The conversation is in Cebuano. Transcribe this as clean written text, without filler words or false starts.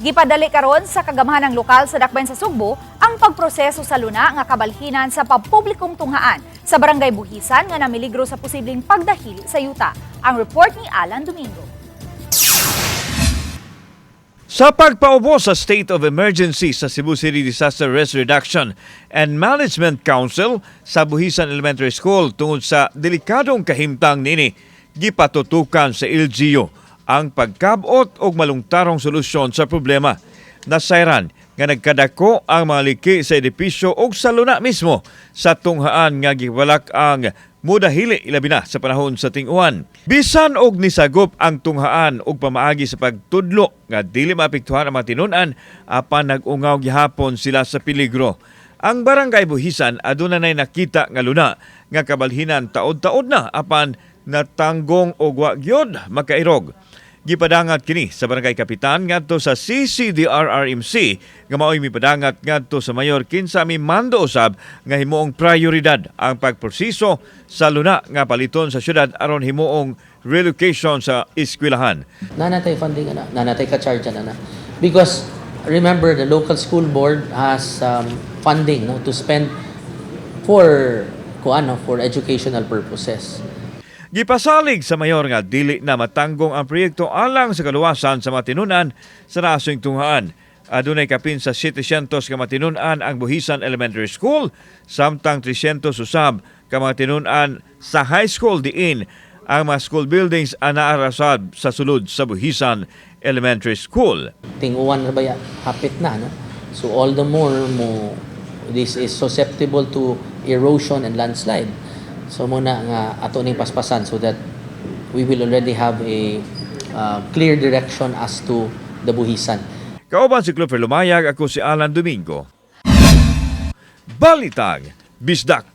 Gipadali karon sa kagamhanang lokal sa Dakbayan sa Sugbo ang pagproseso sa luna nga kabalhinan sa pampublikong tunghaan sa Barangay Buhisan nga namiligro sa posibleng pagdahili sa yuta. Ang report ni Alan Domingo. Sa pagpaubos sa state of emergency sa Cebu City Disaster Risk Reduction and Management Council sa Buhisan Elementary School tungod sa delikadong kahimtang nini, gipatutukan sa LGU ang pagkabot og malungtarong solusyon sa problema. Nasayran nga nagkadako ang mga liki sa edipisyo ug sa luna mismo sa tunghaan nga gibalak ang mudahili ilabi na sa panahon sa ting-uwan. Bisan og nisagop ang tunghaan og pamaagi sa pagtudlo nga dili maapektuhan ang mga tinun-an, apan nag-ungaw gihapon sila sa peligro. Ang Barangay Buhisan aduna nay nakita nga luna nga kabalhinan taod-taod na apan natanggong og wa gyud makairog. Gipadangat kini sa barangay kapitan ngadto sa CCDRRMC nga maoy mipadangat ngadto sa mayor, kinsa mimando usab nga himuong prioridad ang pagproseso sa luna nga paliton sa syudad aron himuong relocation sa eskwelahan. Naa na tay funding ana, naa na tay ka-charge ana na. Because remember, the local school board has funding, no, to spend for kuan, no, for educational purposes. Gipasalig sa mayor nga dili na matanggong ang proyekto alang sa kaluwasan sa mga tinunan sa nasong tunghaan. Adunay kapin sa 700 ka matinunan ang Buhisan Elementary School, samtang 300 usab ka mga tinunan sa high school, diin ang mga school buildings anaa ra sad sa sulod sa Buhisan Elementary School. Ting-uwan na baya, hapit na, no? So all the more mo this is susceptible to erosion and landslide. So mao na nga ato ning paspasan so that we will already have a clear direction as to the Buhisan. Kauban si Clover Lumayag, ako si Alan Domingo. Balitang Bisdak.